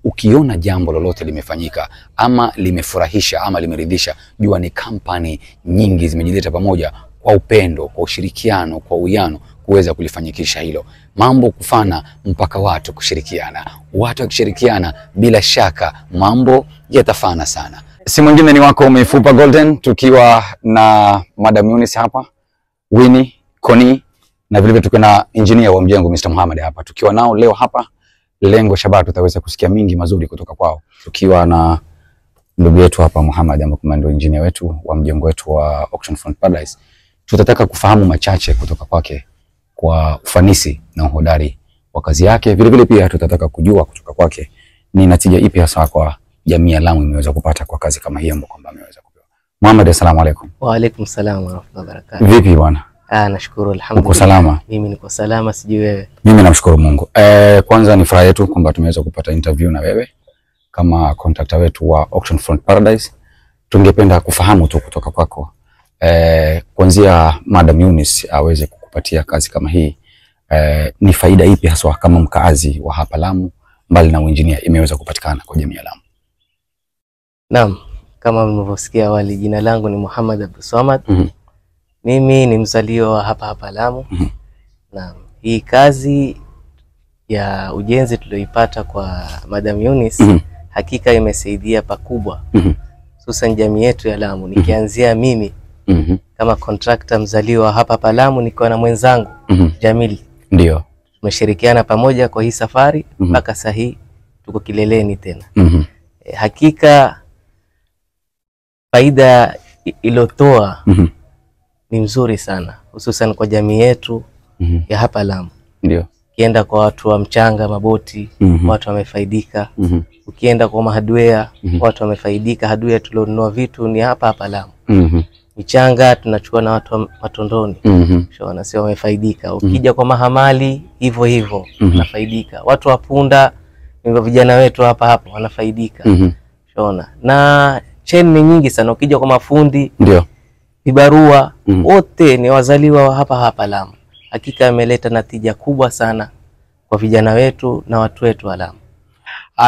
Ukiona jambo lolote limefanyika ama limefurahisha ama limeridhisha, jua ni kampani nyingi zimejileta pamoja kwa upendo, kwa ushirikiano, kwa uwiano kuweza kulifanyikisha hilo. Mambo kufana mpaka watu kushirikiana. Watu wakishirikiana, bila shaka mambo yatafana sana. Si mwingine ni wako Mifupa Golden, tukiwa na Madam Eunice hapa, Winnie, Koni na vile vile tukiwa na engineer wa mjengo Mr. Muhammad hapa. Tukiwa nao leo hapa, lengo shabaha tutaweza kusikia mingi mazuri kutoka kwao. Tukiwa na ndugu yetu hapa Muhammad ambaye ndio engineer wetu wa mjengo wetu wa Auction Front Paradise. Tutataka kufahamu machache kutoka kwake kwa ufanisi na uhodari wa kazi yake. Vile vile pia tutataka kujua kutoka kwake ni natija ipi hasa kwa jamii ya Lamu imeweza kupata kwa kazi kama hiyo ambayo kwamba ameweza kupewa. Muhammad, assalamu alaikum. Wa alaikum salam wa rahmatullahi wa barakatuh. Vipi bwana? Nashukuru alhamdulillah. Uko salama? Mimi niko salama, sijui wewe. Mimi namshukuru Mungu. Kwanza ni furaha yetu kwamba tumeweza kupata interview na wewe kama contractor wetu wa Auction Front Paradise. Tungependa kufahamu tu kutoka kwako, kuanzia Madam Eunice aweze kukupatia kazi kama hii, ni faida ipi haswa kama mkaazi wa hapa Lamu, mbali na uinjinia, imeweza kupatikana kwa jamii ya Lamu? Naam, kama mlivyosikia awali, jina langu ni Muhammad Abdul Samad. Mimi ni mzaliwa wa hapa hapa Lamu. Naam, hii kazi ya ujenzi tulioipata kwa Madam Eunice hakika imesaidia pakubwa, hususan jamii yetu ya Lamu. Nikianzia mimi kama contractor mzaliwa hapa hapa Lamu, nikiwa na mwenzangu Jamil. Ndio. Tumeshirikiana pamoja kwa hii safari mpaka sasa hii tuko kileleni tena. Hakika faida ilotoa ni mzuri sana, hususan kwa jamii yetu ya hapa Lamu. Ndio. Ukienda kwa watu wa mchanga maboti, watu wamefaidika. Ukienda kwa mahardware, watu wamefaidika. Hardware tulionunua vitu ni hapa hapa Lamu. Michanga tunachukua na watu wa Matondoni. Shaona sio wamefaidika. Ukija kwa mahamali hivyo hivyo wanafaidika. Watu wa punda ni vijana wetu hapa hapa wanafaidika. Shaona. Na chain ni nyingi sana. Ukija kwa mafundi, ndio, vibarua, wote ni wazaliwa wa hapa hapa Lamu. Hakika ameleta natija kubwa sana kwa vijana wetu na watu wetu wa Lamu.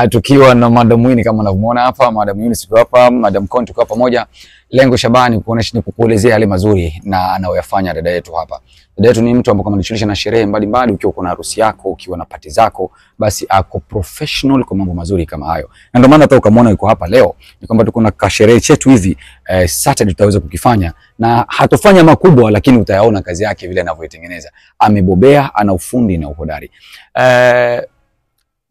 Tukiwa na Madam Winnie kama unavyomuona hapa, Madam Eunice tuko hapa, Madam Konti tuko pamoja. Lengo shabani kuonesha ni kukuelezea yale mazuri na anayoyafanya dada yetu hapa. Dada yetu ni mtu ambaye kama anajishughulisha na sherehe mbalimbali, ukiwa kuna harusi yako, ukiwa na party zako, basi ako professional kwa mambo mazuri kama hayo. Na ndio maana hata ukamwona yuko hapa leo, ni kwamba tuko na kasherehe chetu hivi, Saturday tutaweza kukifanya na hatofanya makubwa, lakini utayaona kazi yake vile anavyoitengeneza. Amebobea, ana ufundi na uhodari.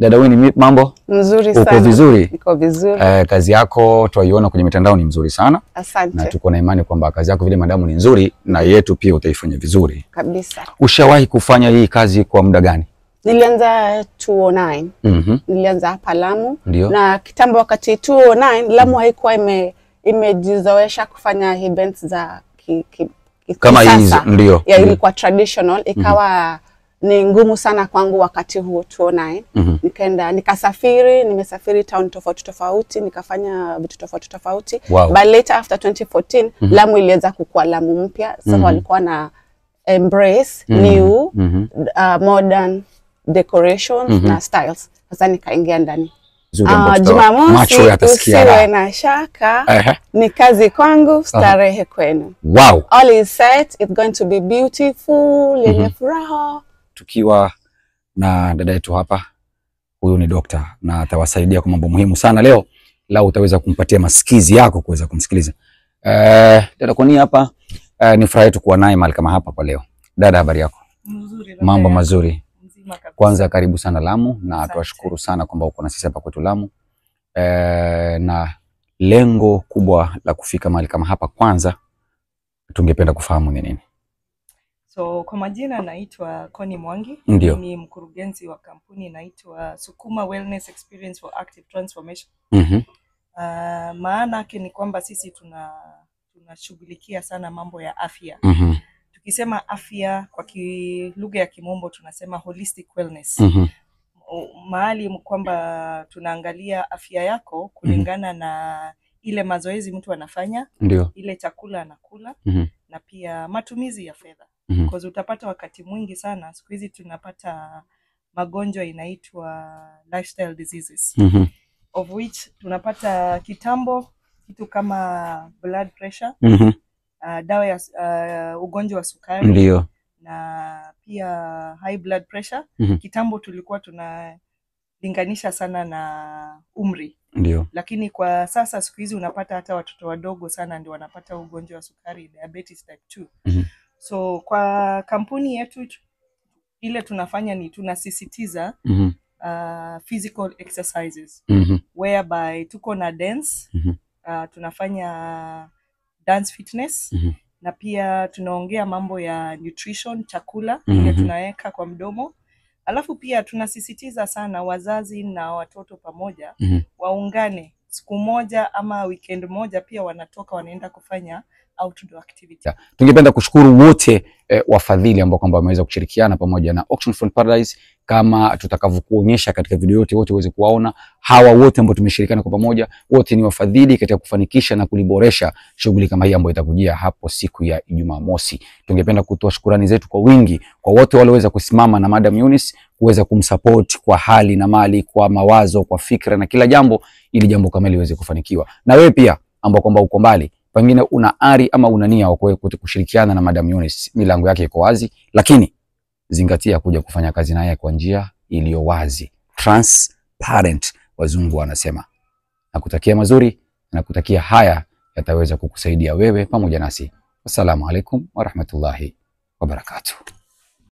Dada Winnie, mambo? Mzuri sana. Uko vizuri? Niko vizuri. Kazi yako tuiona kwenye mitandao ni mzuri sana. Asante. Na tuko na imani kwamba kazi yako vile madamu ni nzuri na yetu pia utaifanya vizuri. Kabisa. Ushawahi kufanya hii kazi kwa muda gani? Nilianza 2009. Nilianza hapa Lamu. Ndiyo. Na kitambo wakati 2009 Lamu haikuwa imejizoesha kufanya events za kama hizo. Ndio. Ya ilikuwa traditional, ikawa ni ngumu sana kwangu wakati huo 2009. Nikaenda nikasafiri, nimesafiri town tofauti tofauti, nikafanya vitu tofauti tofauti. Wow. But later after 2014 Lamu ilianza kukua Lamu mpya. So walikuwa na embrace new modern decorations na styles. Sasa nikaingia ndani. Jumamosi usiwe na shaka, ni kazi kwangu, starehe kwenu. Wow. All is set, it's going to be beautiful, yenye furaha. Tukiwa na dada yetu hapa, huyu ni dokta na atawasaidia kwa mambo muhimu sana leo. Lau utaweza kumpatia masikizi yako kuweza kumsikiliza. Dada Koni hapa, ni furaha yetu kuwa naye mahali kama hapa kwa leo. Dada, habari yako? Mzuri. Mambo mazuri. Mzima kabisa. Kwanza karibu sana Lamu na tuwashukuru sana kwamba uko na sisi hapa kwetu Lamu. Na lengo kubwa la kufika mahali kama hapa, kwanza tungependa kufahamu ni nini? So kwa majina naitwa Connie Mwangi. Ndiyo. Ni mkurugenzi wa kampuni inaitwa Sukuma Wellness Experience for Active Transformation. Maana yake ni kwamba sisi tunashughulikia sana mambo ya afya. Tukisema afya kwa lugha ya Kimombo tunasema holistic wellness. Mahali kwamba tunaangalia afya yako kulingana na ile mazoezi mtu anafanya, Ndio. ile chakula anakula, na pia matumizi ya fedha. Because utapata wakati mwingi sana siku hizi tunapata magonjwa inaitwa lifestyle diseases, of which tunapata kitambo kitu kama blood pressure, dawa ya ugonjwa wa sukari, ndio, na pia high blood pressure. Kitambo tulikuwa tunalinganisha sana na umri, ndio, lakini kwa sasa siku hizi unapata hata watoto wadogo sana ndio wanapata ugonjwa wa sukari, diabetes type 2. So kwa kampuni yetu ile tunafanya ni tunasisitiza physical exercises, whereby tuko na dance, tunafanya dance fitness, na pia tunaongea mambo ya nutrition, chakula ile tunaweka kwa mdomo. Alafu pia tunasisitiza sana wazazi na watoto pamoja waungane siku moja ama weekend moja, pia wanatoka wanaenda kufanya outdoor activity. Tungependa kushukuru wote wafadhili ambao kwamba wameweza kushirikiana pamoja na Oceanfront Paradise, kama tutakavyokuonyesha katika video yote, wote uweze kuwaona hawa wote ambao tumeshirikiana kwa pamoja. Wote ni wafadhili katika kufanikisha na kuliboresha shughuli kama hii ambayo itakujia hapo siku ya Jumamosi. Tungependa kutoa shukrani zetu kwa wingi kwa wote walioweza kusimama na Madam Eunice kuweza kumsupport kwa hali na mali, kwa mawazo, kwa fikra na kila jambo, ili jambo kama liweze kufanikiwa. Na wewe pia ambao kwamba uko mbali, pengine una ari ama una nia wa kushirikiana na Madam Eunice, milango yake iko wazi, lakini zingatia kuja kufanya kazi naye kwa njia iliyo wazi, transparent wazungu wanasema. Nakutakia mazuri, nakutakia haya yataweza kukusaidia wewe pamoja nasi. Assalamu alaikum warahmatullahi wabarakatuh.